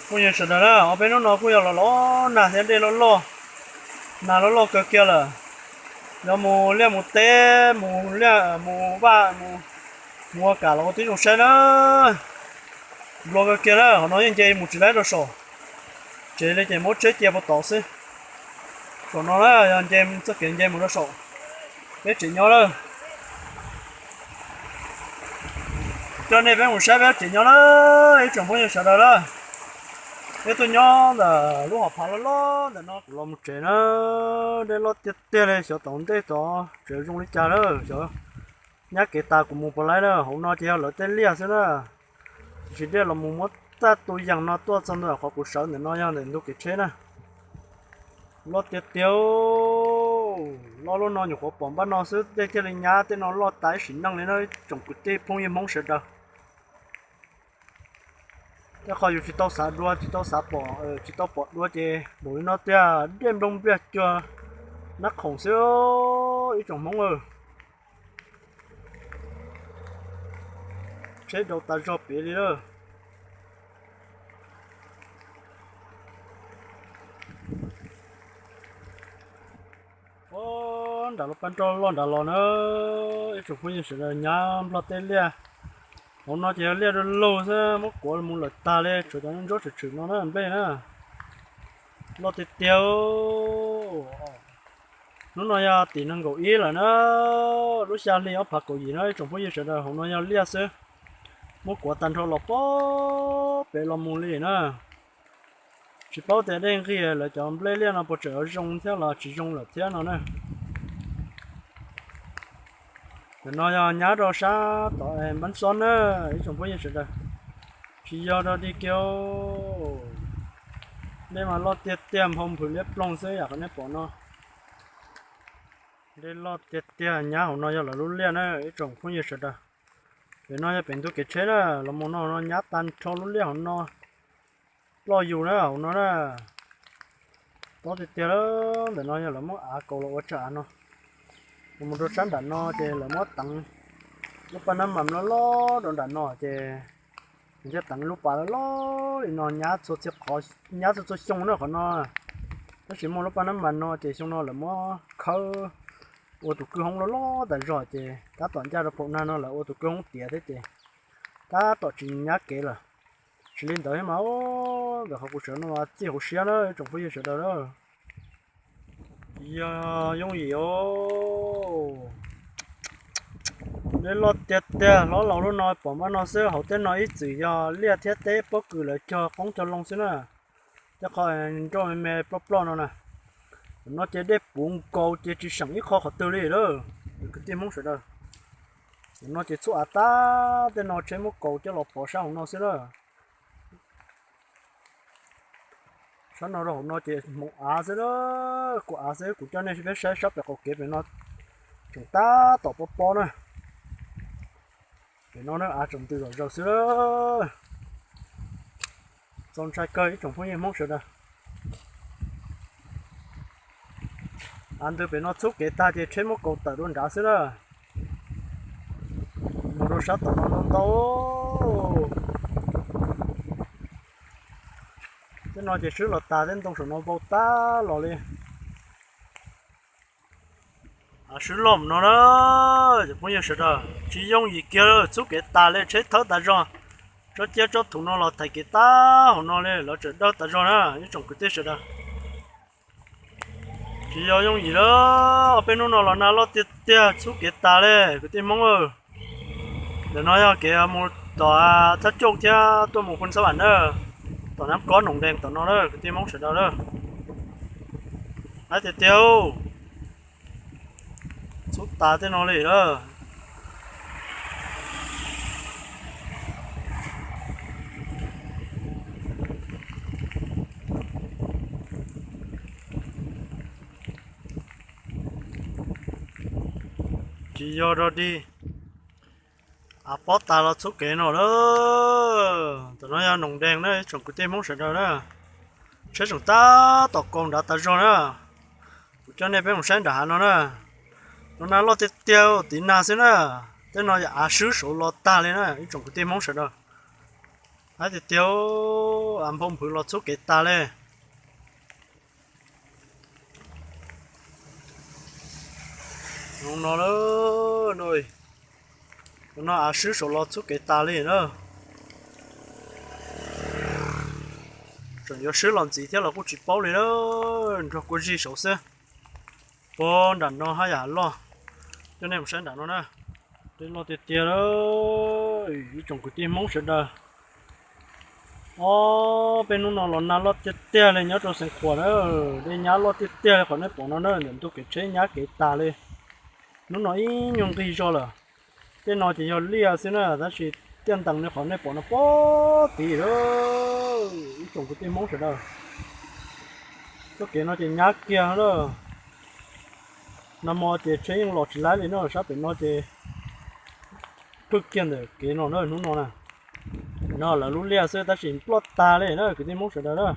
Phooj ywg sawv daws na, ob peb hnub no kuj yog los los nag thiab dej loj loj, nag loj loj kawg kiag lawm. Yog mus liaj mus teb, mus liaj mus vaj, mus ua kam los ua tib zoo saib na. Nplua kawg kiag na, qhov no yeej nce mus tsis laib rau saum tsev li ces muab tsheb cia puag tod xwb. Saum no na yog nce txoj kev nce mus rau saum peb tsev nyob lawm. Coj nej peb mus saib peb tsev nyob na, ib tsoom phooj ywg sawv daws na. Peb tuaj nyob ntawm lub hom phav loj loj ntawm no, kuv los mus tsev na, dej loj tiag tiag li, xyov tom ntej tod tseem zoo li cas na. Xyov nyab kev tas kuv mus puas laib na, hauv no ces yog lawv tej liaj xwb na. Tiam sis dej los mus muab txaj tu yees no tuaj txog ntawm qhov kuv sawv ntawm no yog ntawm ntug kev tsheb na. Loj tiag tiag, loj lub no nyuam qhuav pom npaj no xwb dej thiaj li nyab, tej no loj tas ib sim neej li na ib tsoom kwv tij phooj ywg Hmoob sawv daws. Tej qhov yus tsis tau xav dua, tsis tau xav pom, tsis tau pom dua ces npaum li no tiag, dej nplooj npliaj cuag nab khoom xwb ib tsoom Hmoob. Tsheb dau tas zog piv li lawm. Nram lub pab nroj loj nram los na, ib tsoom phooj ywg sawv daws, nyab Nplog tej liaj. Hauv no ces yog liaj du lug xwb, muab kuav mus lawm tag li, tshuav cov ntsuab tshwm tshwm no na, nplej na. Loj tiag tiag. Hnub no yog tim nees nkaum ib lawm na, lub xya hli ob phav kaum yim na ib tsoom phooj ywg sawv daws, hauv no yog liaj xwb. Muab kuav tag nrho los pob pem los mus li na. Tsis paub tias dej nqig lawv cov nplej liaj no puas tseem yuav zoo thiab los tsis zoo lawm thiab no na. Ntawm no yog nyab rau sab tom Npab Xob na, ib tsoom phooj ywg sawv daws. Tsis yog dog dig kiag, dej mas loj tiag tiag, nphau nphwm liab ploog xwb yam qhov nej pom no. Dej loj tiag tiag, nyab hauv no yog lawv lub liaj na ib tsoom phooj ywg sawv daws. Pem no yog pem ntug kev tsheb na, los mus no no nyab tag nrho lub liaj hauv no. Ploj yus na hauv no na. Tob tiag tiag, ntawm no yog lawv muab av kaus los ua tsag av no. Los mus rau sab nram no ces lawv muab teev lub pas nab mas loj loj rau nram no ces nws thiaj teev lub pas loj loj li no, nyab txhua txhua xyoo na qhov no. Tab sis muaj lub pas nab mas no ces xyoo no lawv muab khawb ua tus kwj hoob loj loj tas zog ces tab tom ncaj rau phaum nag no lawv ua tus kwj hoob tiav thiab ces tab tom tsis nyab kev lawm. Tsis li ntawd thiab mas, ntawm qhov kuv sawv no mas txij hauv siab na ib tsoom phooj ywg sawv daws na. Yog yooj yim os. Dej loj tiag tiag, hlob laus lub no pom npab no xwb, hauv tej no ib txwm yog liaj thiab teb pob kws lawv cog qoob cog loo xwb na. Tej qhov nroj me me ploj ploj no na. Tam no ces dej puv nkaus ces tsis seem ib qho qhov twg li lawm kwv tij Hmoob sawv daws. Tam no ces txhub av tag, tej no tsheb muab kaus coj los pov sab hauv no xwb na. Sab no rau hauv no ces hmoov av xwb na, kuv av xwb, kuv coj nej peb saib sab pem qaum kev pem no tseem tab tom pob pob na. Pem no na av tseem ntws zom zaws xwb na. Txaus ntshai kawg ib tsoom phooj ywg Hmoob sawv daws. Av ntws pem no txhub kev tag ces tsheb muab kaus tawm dua nrad xwb na. Mus rau sab tom no ntau ntau. Tej no ces swb los tas, tej ntoo saum no vau tag los li. Av swb loj no na, cov phooj ywg sawv daws, tsis yooj yim kiag, txhub kev tas li, tsheb thawb tas zog. Tsob ciab tsob thuv no los thaiv kev tag hauv no li, lawv tseem dawb tas zog na ib tsoom kwv tij sawv daws. Tsis yog yooj yim lawm, ob peb hnub no los nag loj tiag tiag, txhub kev tas li kwv tij Hmoob. Ntawm no yog kev mus tom Thab Coj thiab tuaj mus Phoos Xab Vam na, tom Nab Kob Noom Dees tom no na kwv tij Hmoob sawv daws na. Laib tiag tiag, txhub tas tej no li lawm. Tsis yog dog dig, av pob tas los txhub kev no lawm. Tam no yog Noom Dees na ib tsoom kwv tij Hmoob sawv daws na. Tsheb tseem tab tom kaus nrad tas zog na. Kuv coj nej peb mus saib nram hav no na. No nag loj tiag tiag, tiv nag xwb na. Tej no yog av swb saud los tag li na ib tsoom kwv tij Hmoob sawv daws. Ab tiag tiag, av nphau nphwv los txhub kev tas li. Hnub no, hnub no av swb saum los txhub kev tas li na. Tseem yuav swb los ntxiv thiab los kuj tsis paub li na, nrog kua zig saud xwb. Puag nram no haj yam loj, coj nej mus saib nram no na. Dej loj tiag tiag, ib tsoom kwv tij Hmoob sawv daws. Ob peb hnub no los nag loj tiag tiag li nyob rau Xeev Khuam na, dej nyab loj tiag tiag li qhov nej pom no na, ntawm ntug kev tsheb nyab kev tas li. Hnub no ib nyuag nqig zog lawm. Tej no ces yog liaj xwb na, tab sis tiaj ntees li qhov nej pom no pob tid lawm, ib tsoom kwv tij Hmoob sawv daws. Txoj kev no ces nyab kiag lawm. Nag hmo ces tsheb yeej los tsis laib li na, sab pem no ces phwj kiag ntawm kev no na hnub no na. No lawv lub liaj xwb tab sis ploj tas li na kwv tij Hmoob sawv daws na.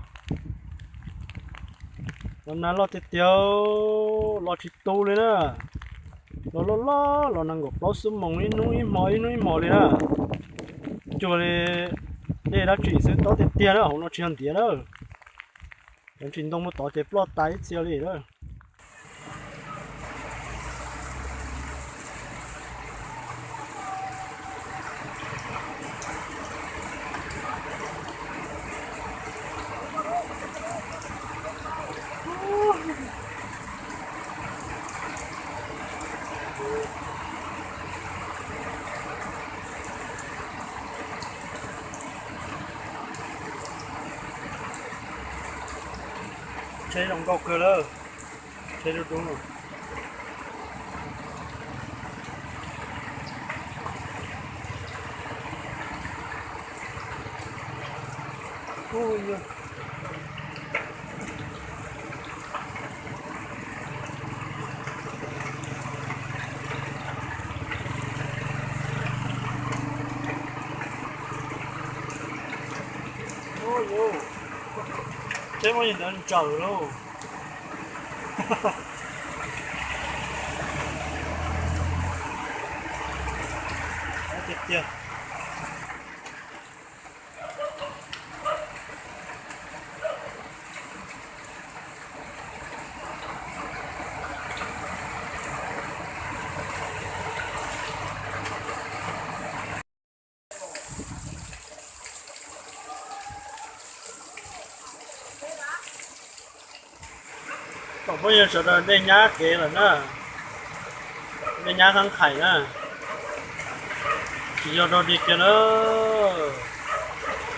Los nag loj tiag tiag, los tsis tu li na. Los loj loj los nees nkaum plaub xuab moos ib hnub ib hmo ib hnub ib hmo li na. Cuag li dej dab tsi xwb tob tiag tiag na, hauv no tsis yog ntiav na. Cov ntsis ntoo muaj tod ces ploj tas ib txhia li na. Tsheb zoo nkauj kawg lawm, tsheb dub dub. Tsheb muaj li ntawd ntsaws lauj. Tiag tiag. Tsoom phooj ywg sawv daws, dej nyab kev lawm na, dej nyab khaab khais na, tsis yog dog dig kiag na,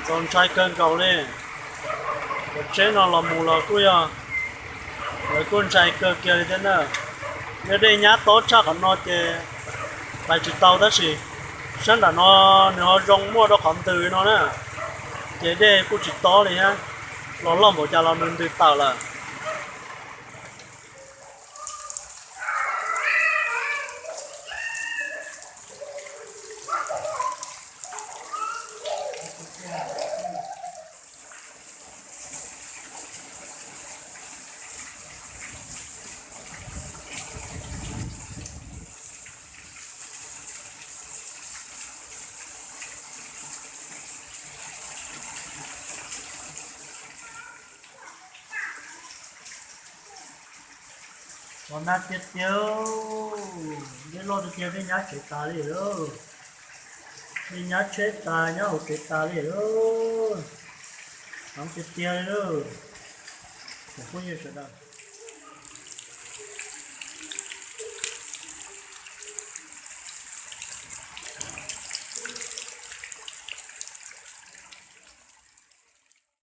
txaus ntshai kawg nkaus li. Cov tsheb no los mus los kuj yog, lawv kuj ntshai kawg kiag li thiab na. Yog dej nyab tob tshaj qhov no ces pais tsis tau tab sis sab nram no nws ho zoo muaj rau qhov ntws no na, ces dej kuj tsis tob li thiab. Los loj npaum cas los nws ntws tawm lawm. Los nag tiag tiag, dej loj tiag tiag, dej nyab tsheb tas li lawm. Dej nyab tsheb tas, nyab hauv tsev tas li lawm. Heev tiag tiag li lawm. Tsoom phooj ywg sawv daws,